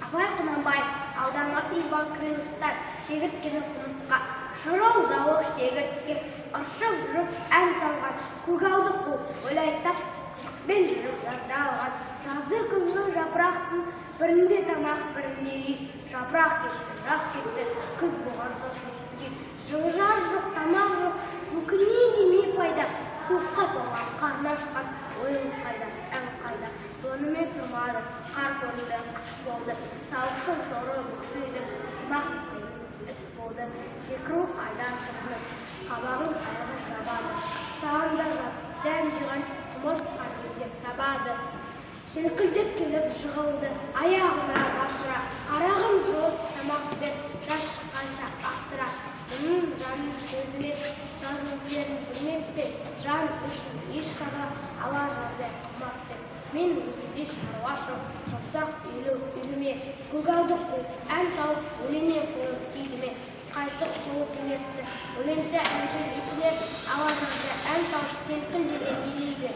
Абай Құнанбаев, аудармасы Иван Крыловтан. Шегіртке мен құмырсқа. Шырылдауық шегіртке ыршып жүріп ән салған, көгалды қуып ойлайтап, қызықпен жүріп жаза алған. Жазы күнгі жапырақтың бірінде тамақ, бірінде үй. Жапырақ кетті, жаз кетті, күз болған соң кетті. Жылы жаз жоқ, тамақ жоқ, өкіннен де не пайда? Суыққа тоңған, қарны ашқан, ойын қайда, ән қайда? Сонымен тұрмады, қар көрінді, қыс болды. Сауықшыл соры бүкшиді, тамақ іс болды. Секіру қайда, сүрініп, қабағын қайғы жабады. Сағында жатып дән жиған құмырсқаны іздеп табады. Селкілдеп келіп жығылды аяғына басыра. Қарағым, жол, тамақ бер, жаз шыққанша асыра. Мұның жанын сөз емес, жаздың терін білмеп пе? Жан үшін еш шара ала жаздай қымбат деп. Мен өзімде шаруа жоқ, жұмсақ үйлі үйіме. Көгалды қуып ән салып, өлеңнен қолым тиді ме? Қайсық суы тимепті, өлеңші әнші есілер ала жаздай ән салып, селкілдеген билейді.